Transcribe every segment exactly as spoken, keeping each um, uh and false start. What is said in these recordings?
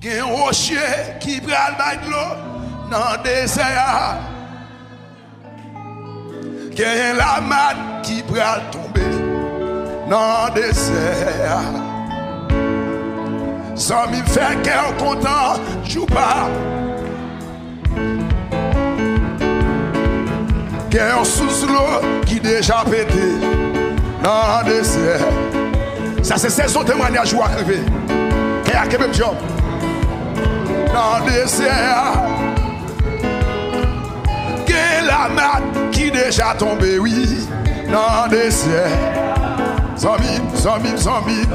Gen woche ki pral bay dlo nan dezè a. Gen lamat ki pral tonbe nan dezè a. Zanmi m, fè kè w kontan, Joupa. Gen yon sous dlo ki deja pete nan dezè. Sa se sezon temwayaj ou a k rive. Kè a kenbe m djanm. Nan dezè a, gen lamat ki deja tonbe, wi. Nan dezè. Zanmi m, zanmi m, zanmi m.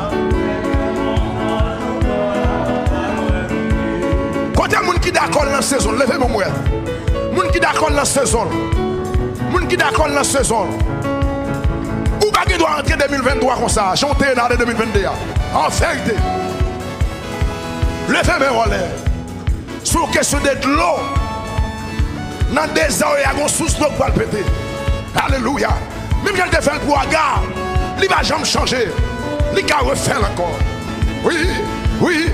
Kote moun ki dakò l nan sezon l? Leve men w, m wè. Moun ki dakò l nan sezon l. Moun ki dakò l nan sezon l. Ou pa gen dwa antre de mil venntwa konsa, jan w te ye nan ane de mil vennde a. An verite. Leve men w anlè. Se yon kesyon de dlo. Nan dezè a, gen yon sous dlo k pral pete. Alelouya. Menm jan l te fè l pou Aga, li pa janm chanje. Li ka refè l ankò. Wi, wi.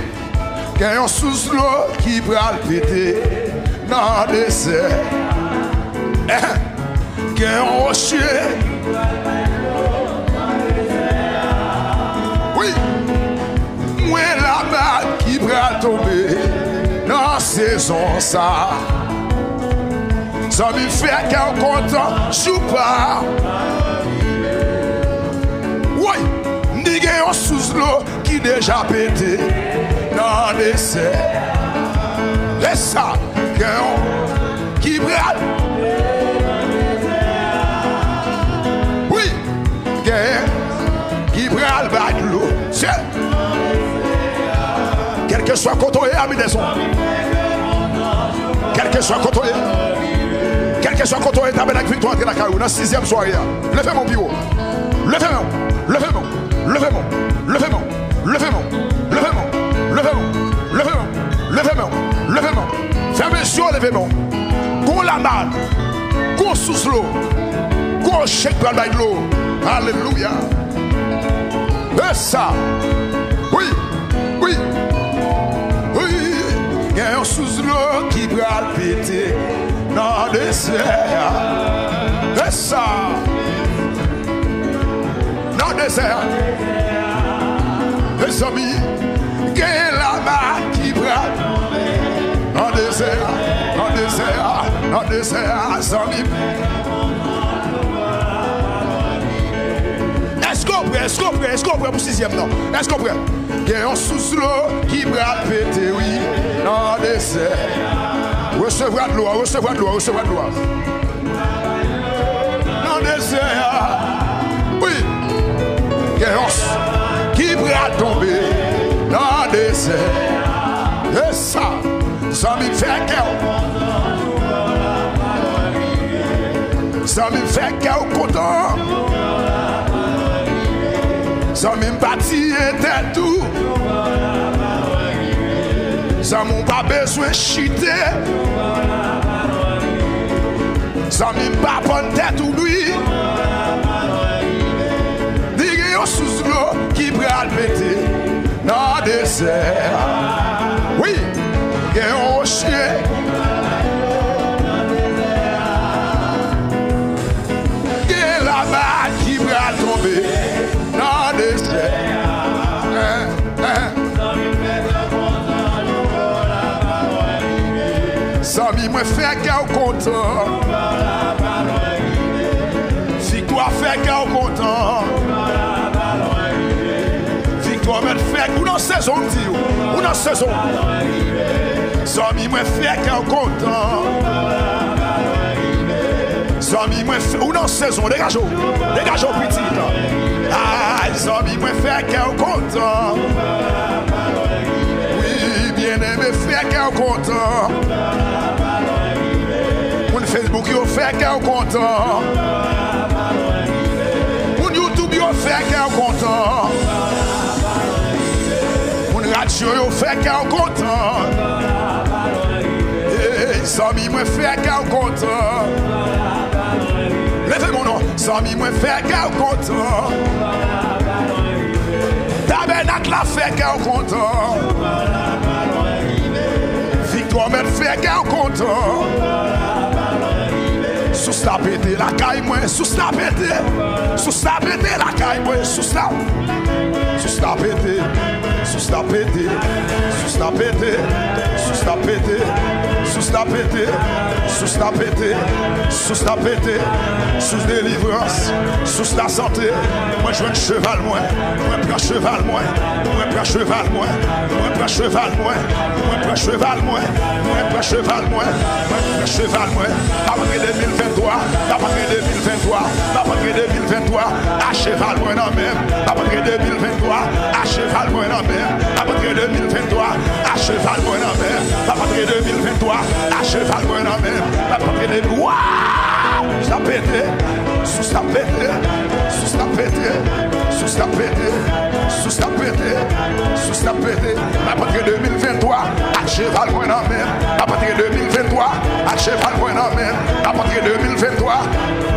Gen yon sous dlo ki pral pete nan dezè. Eh. Gen yon woche. Wi. M wè lamat ki pral tonbe nan sezon sa. Zanmi, fè kè w kontan, Joupa. Woy, m di gen yon sous dlo ki deja pete nan dezè. E sa, gen yon ki pral. Wi, gen ki pral bay dlo. Se. Kèlkeswa kote w ye, ami dèzon. Kèlkeswa kote w ye. Kèlkeswa kote w ye, Tabènak Viktwa antre lakay ou nan sizyèm sware a. Leve men w pi wo. Leve men w. Leve men w. Leve men w. Leve men w. Fèmen zye w, leve men w. Gon lamat, gon sous dlo, gon chèk pral bay dlo. Alelouya. E sa. Wi, wi, wi. Gen yon sous dlo ki pral pete nan dezè a. E sa. Nan dezè a. Mezanmi, gen lamat ki pral nan dezè a, nan dezè a, nan dezè a, zanmi. Èske w prè? Èske w prè? Èske w prè pou sizyèm nan? Èske w prè? Gen yon sous dlo ki pral pete, wi, nan dezè. Resevwa dlo a, resevwa dlo a, resevwa dlo a. Nan dezè a. Wi. Gen yon s-, ki pral tonbe nan dezè. E sa. Zanmi, fè kè w. Zanmi, fè kè w kontan. Zanmi, m pa tiye tèt ou. Zanmi, w pa bezwen chite. Zanmi, m pa pann tèt ou, wi. Di gen yon sous dlo ki pral pete nan dezè a. Wi, gen yon woche. Gen lamat ki pral tonbe nan dezè a. Eh, eh. Zanmi mwen, fè kè w kontan. Viktwa, fè kè w kontan. Viktwa, mèt fè, ou nan sezon, m di w. Ou nan sezon. Zanmi mwen, fè kè w kontan. Zanmi mwen, fè, ou nan sezon, degaje w. Degaje w, pitit. Ay, zanmi mwen, fè kè w kontan. Wi, byeneme, fè kè w kontan. Moun Facebook yo, fè kè w kontan. Moun YouTube yo, fè kè w kontan. Moun radyo yo, fè kè w kontan. Ey, zanmi mwen, fè kè w kontan. Leve men w non. Zanmi mwen, fè kè w kontan. Tabènak la, fè kè w kontan. Fè kè w kontan. Sous la pete lakay mwen, sous la pete. Sous la pete lakay mwen, sous la. Sous la pete, sous la pete, sous la pete, sous la pete, sous la pete, sous la pete, sous la pete, sous delivrans, sous lasante. Mwen jwenn cheval mwen, mwen pran cheval mwen, mwen pran cheval mwen, mwen pran cheval mwen, mwen pran cheval mwen, mwen pran cheval mwen, mwen pran cheval mwen. N ap antre de mil venntwa, n ap antre de mil venntwa, n ap antre de mil venntwa, a cheval mwen nan men m. N ap antre de mil venntwa, a cheval mwen nan men m. N ap antre de mil venntwa, a cheval mwen nan men m. N ap antre de mil venntwa, a cheval mwen nan men m. N ap antre de, waw! Sous la pete, sous la pete, sous la pete, sous la pete, sous la pete, sous la pete. N ap antre de mil venntwa, ak cheval mwen nan men m. N ap antre de mil venntwa, ak cheval mwen nan men m. N ap antre de mil venntwa,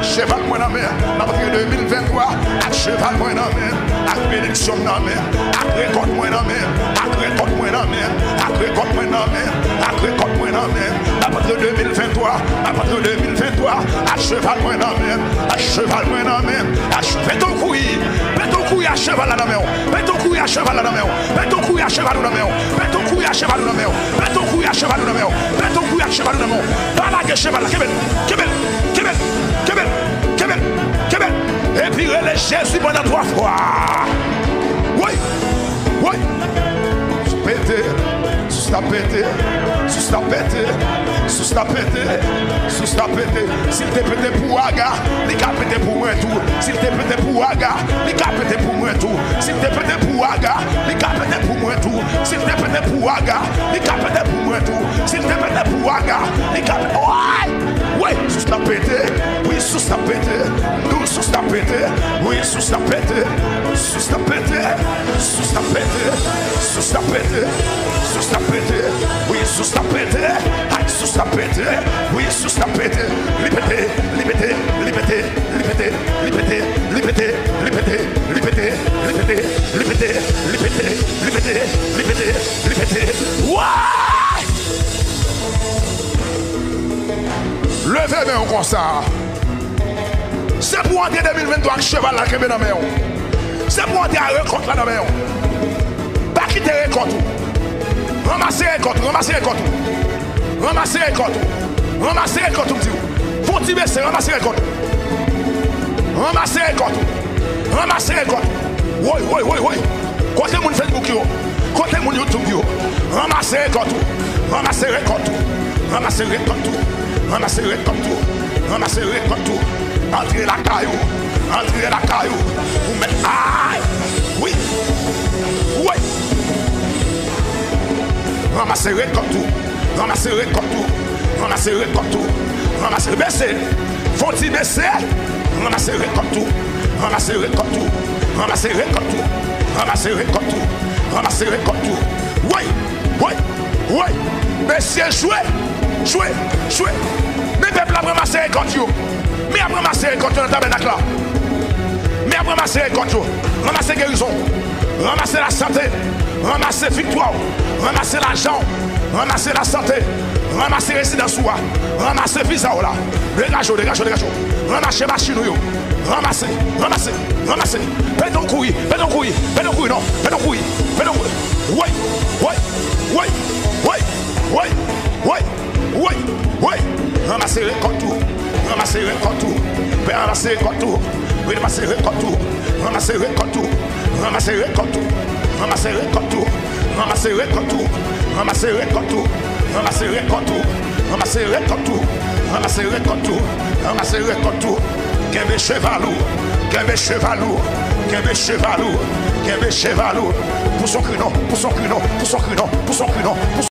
cheval mwen nan men m. N ap antre de mil venntwa, ak cheval mwen nan men m. Ak benediksyon m nan men m. Ak rekòt mwen nan men m. Ak rekòt mwen nan men m. Ak rekòt mwen nan men m. Ak rekòt mwen nan men m. N ap antre de mil venntwa, n ap antre de mil venntwa, ak cheval mwen nan men m. Ak cheval mwen nan men m. Ak ch-, pete w kouri. Pete w kouri ak cheval la nan men w. Pete w kouri ak cheval la nan men w. Pete w kouri ak cheval ou nan men w. Pete w kouri ak cheval ou nan men w. Pete w kouri ak cheval ou nan men w. Pete w kouri ak cheval ou nan men w. Pa lage cheval la. Kenbe l. Kenbe l. Kenbe l. Kenbe l. Kenbe l. Kenbe l. Epi rele Jezi pandan twa fwa. Woy. Woy. Pete. Sous la pete, sous la pete, sous la pete, sous la pete. Si l te pete pou Aga, li ka pete pou mwen tou. Si l te pete pou Aga, li ka pete pou mwen tou. Si l te pete pou Aga, li ka pete pou mwen tou. Si l te pete pou Aga, li ka pete pou mwen tou. Si l te pete pou Aga, li ka pete. Woy! Woy! Sous la pete, wi, sous la pete. Nou, sous la pete, wi, sous la pete. Sous la pete, sous la pete. Sous la pete, sous la pete, wi, sous la pete. Ay, sous la pete, wi, sous la pete. Li pete, li pete, li pete, li pete, li pete, li pete, li pete, li pete, li pete, li pete, li pete, li pete, li pete, li pete. Woy! Leve men w konsa. Se pou antre de mil venntwa ak cheval la kenbe nan men w. Se pou antre a rekòt la nan men w. Pa kite rekòt ou. Ranmase rekòt ou, ranmase rekòt ou. Ranmase rekòt ou. Ranmase rekòt ou, m di w. Fè yon ti bese, ranmase rekòt ou. Ranmase rekòt ou. Ranmase rekòt ou. Woy, woy, woy, woy. Kote moun Facebook yo? Kote moun YouTube yo? Ranmase rekòt ou. Ranmase rekòt ou. Ranmase rekòt ou. Ranmase rekòt ou. Ranmase rekòt ou. Antre lakay ou. Antre lakay ou. Ou mèt ay. Wi. Wi. Ranmase rekòt ou. Ranmase rekòt ou. Ranmase rekòt ou. Ranmase bese. Fè yon ti bese. Ranmase rekòt ou. Ranmase rekòt ou. Ranmase rekòt ou. Ranmase rekòt ou. Ranmase rekòt ou. Woy! Woy! Woy! Mesye, jwe! Jwe! Jwe! Men pèp la ap ranmase rekòt yo. Men ap ranmase rekòt yo nan tabènak la. Men ap ranmase rekòt yo. Ranmase gerizon. Ranmase lasante. Ranmase viktwa w. Ranmase lajan w. Ranmase lasante. Ranmase rezidans ou a. Ranmase viza w la. Degaje w, degaje w, degaje w. Ranmase machin ou yo. Ranmase, ranmase, ranmase. Pete w kouri, pete w kouri, pete w kouri non. Pete w kouri, pete w kouri. Woy, woy, woy, woy, woy, woy. Woy! Woy! Ranmase rekòt ou. Ranmase rekòt ou. Ranmase rekòt ou. Ranmase rekòt ou. Ranmase rekòt ou. Ranmase rekòt ou. Ranmase rekòt ou. Ranmase rekòt ou. Ranmase rekòt ou. Ranmase rekòt ou. Ranmase rekòt ou. Ranmase rekòt ou. Ranmase rekòt ou. Kenbe cheval ou. Kenbe cheval ou. Kenbe cheval ou. Kenbe cheval ou. Pouse yon kri non. Pouse yon kri non. Pouse yon kri non. Pouse yon kri non. Pouse